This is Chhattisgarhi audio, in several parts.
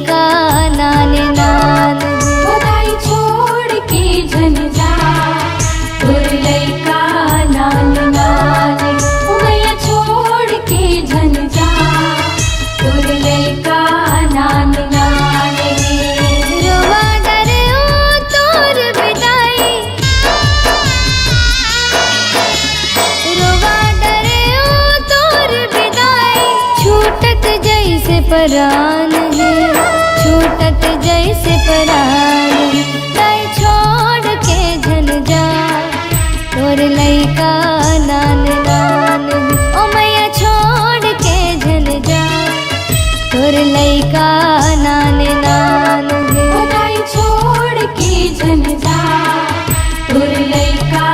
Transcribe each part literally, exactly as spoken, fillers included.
का नान नान। ओ दाई छोड़ के झन जा, तोर लइका नान नान। ओ मैया छोड़ के झन जा, तोर लइका नान नान। रोवा डरे ओ तोर बिदाई, रोवा डरे ओ तोर बिदाई, छूटत जैसे परान हे, छूटत जैसे परान हे। दाई छोड़ के झन जा, तोर लइका नान नान हे। ओ मैया छोड़ के झन जा, तोर लइका नान नान हे। ओ दाई छोड़ के झन जा, तोर लइका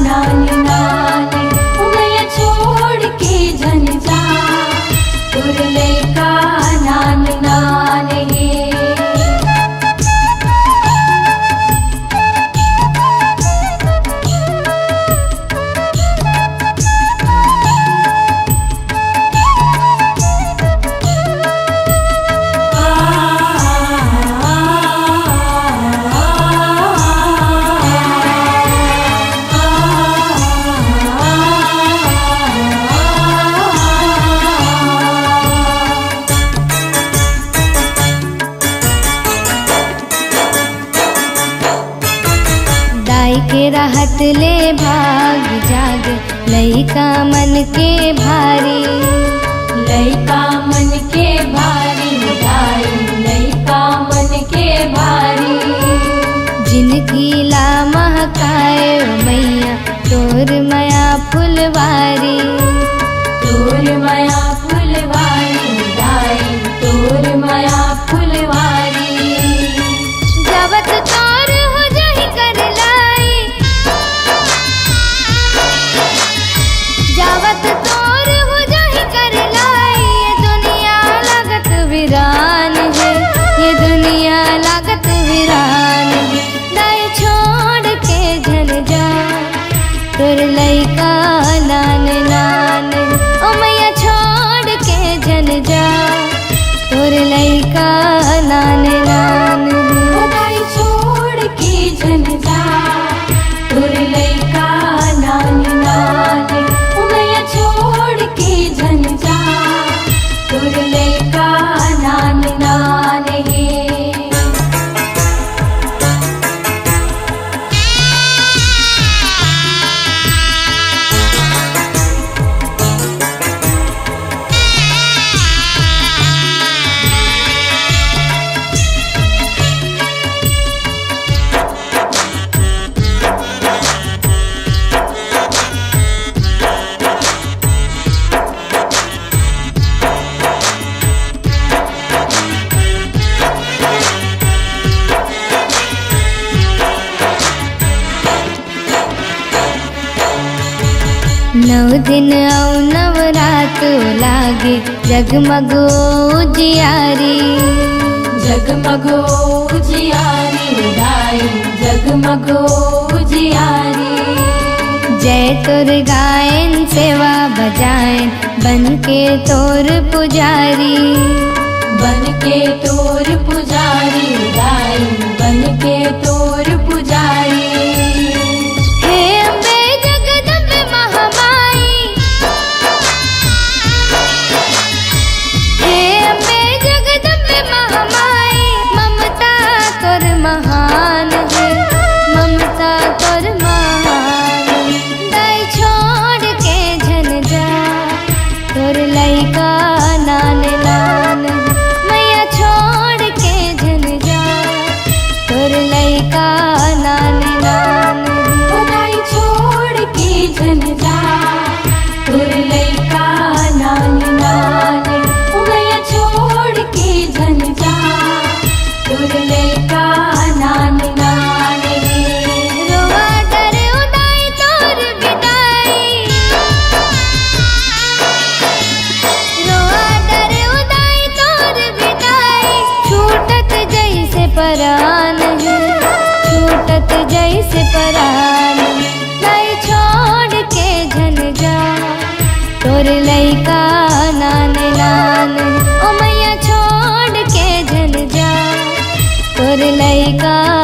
नान नान हे। ओ मैया छोड़ के झन जा, तोर लइका नान नान हे। दाई के रहत ले भाग जागे लइका मन के भारी, लइका मन के भारी, दाई लइका मन के भारी। जिनगी ला महकाए ओ मैया तोर मया फुलवारी, तोर मया फुलवारी, दाई तोर मया फुलवारी। जावत तोर हो जाही कर लाई, जावत तोर हो जाही कर लाई। ये दुनिया लागत वीरान हे, ये दुनिया लागत वीरान हे। दाई छोड़ के झन जा, तोर लइका नान नान हे। ओ मैया छोड़ के झन जा, तोर लइका नान नान हे। ओ दाई छोड़ के झन जा, तोर लइका नान नान हे। ओ मैया छोड़ के झन जा, तोर लइका नान नान हे। नौ दिन अउ नवरात लागे जगमग उजियारी, जगमग उजियारी दाई जगमग उजियारी। जय तोर गायन सेवा बजायन बन के तोर पुजारी, बन के तोर पुजारी दाई बन के तोर पुजारी। हे अम्बे जगदम्बे महामाई, हे अम्बे जगदम्बे महामाई, ममता तोर महान हे, ममता तोर महान हे। दाई छोड़ के झन जा, तोर लइका नान नान हे। मैया छोड़ के झन जा, तोर लइका नान नान हे। ओ दाई छोड़ के झन जा, तोर लइका नान नान हे। ओ मैया छोड़ के झन जा, तोर लइका नान नान हे। रोवा डरे ओ दाई तोर बिदाई, रोवा डरे ओ दाई तोर बिदाई। छूटत जैसे परान हे, छूटत जैसे परान हे। दाई छोड़ के झन जा, तोर लइका नान नान हे। ओ मैया छोड़ के झन जा, का